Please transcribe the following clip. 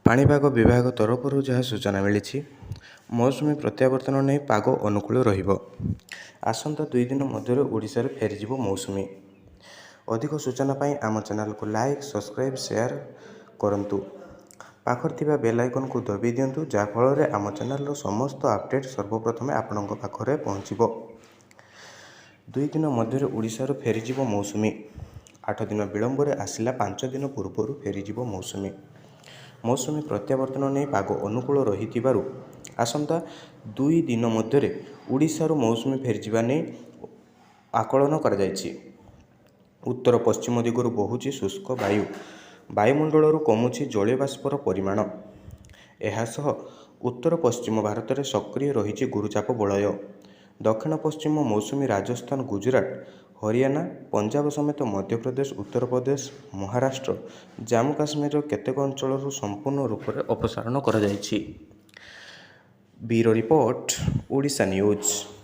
ପାଣିପାଗ ବିଭାଗ ତରଫରୁ ଯାହା ସୂଚନା ମିଳିଛି, ମୌସୁମୀ ପ୍ରତ୍ୟାବର୍ତ୍ତନ ନେଇ ପାଗ ଅନୁକୂଳ ରହିବ। ଆସନ୍ତା 2 ଦିନ ମଧ୍ୟରେ ଓଡ଼ିଶାରେ ଫେରିଯିବ ମୌସୁମୀ। ଅଧିକ ସୂଚନା ପାଇଁ ଆମ ଚ୍ୟାନେଲକୁ ଲାଇକ୍, ସବସ୍କ୍ରାଇବ୍, ସେୟାର କରନ୍ତୁ। ପାଖରେ ଥିବା ବେଲ୍ ଆଇକନ୍କୁ ଦବାଇ ଦିଅନ୍ତୁ, ଯାହାଫଳରେ ଆମ ଚ୍ୟାନେଲର ସମସ୍ତ ଅପଡ଼େଟ୍ ସର୍ବପ୍ରଥମେ ଆପଣଙ୍କ ପାଖରେ ପହଞ୍ଚିବ। 2 ଦିନ ମଧ୍ୟରେ ଓଡ଼ିଶାରୁ ଫେରିଯିବ ମୌସୁମୀ। 8 ଦିନ ବିଳମ୍ବରେ ଆସିଲା, 5 ଦିନ ପୂର୍ବରୁ ଫେରିଯିବ ମୌସୁମୀ। ମୌସୁମୀ ପ୍ରତ୍ୟାବର୍ତ୍ତନ ନେଇ ପାଗ ଅନୁକୂଳ ରହିଥିବାରୁ ଆସନ୍ତା 2 ଦିନ ମଧ୍ୟରେ ଓଡ଼ିଶାରୁ ମୌସୁମୀ ଫେରିଯିବା ନେଇ ଆକଳନ କରାଯାଇଛି। ଉତ୍ତର ପଶ୍ଚିମ ଦିଗରୁ ବହୁଛି ଶୁଷ୍କ ବାୟୁ। ବାୟୁମଣ୍ଡଳରୁ କମୁଛି ଜଳୀୟବାଷ୍ପର ପରିମାଣ। ଏହାସହ ଉତ୍ତର ପଶ୍ଚିମ ଭାରତରେ ସକ୍ରିୟ ରହିଛି ଗୁରୁଚାପ ବଳୟ। ଦକ୍ଷିଣ ପଶ୍ଚିମ ମୌସୁମୀ ରାଜସ୍ଥାନ, ଗୁଜୁରାଟ, ହରିୟାଣା, ପଞ୍ଜାବ ସମେତ ମଧ୍ୟପ୍ରଦେଶ, ଉତ୍ତରପ୍ରଦେଶ, ମହାରାଷ୍ଟ୍ର, ଜାମ୍ମୁ କାଶ୍ମୀରର କେତେକ ଅଞ୍ଚଳରୁ ସମ୍ପୂର୍ଣ୍ଣ ରୂପରେ ଅପସାରଣ କରାଯାଇଛି। Bureau report, Odisha news.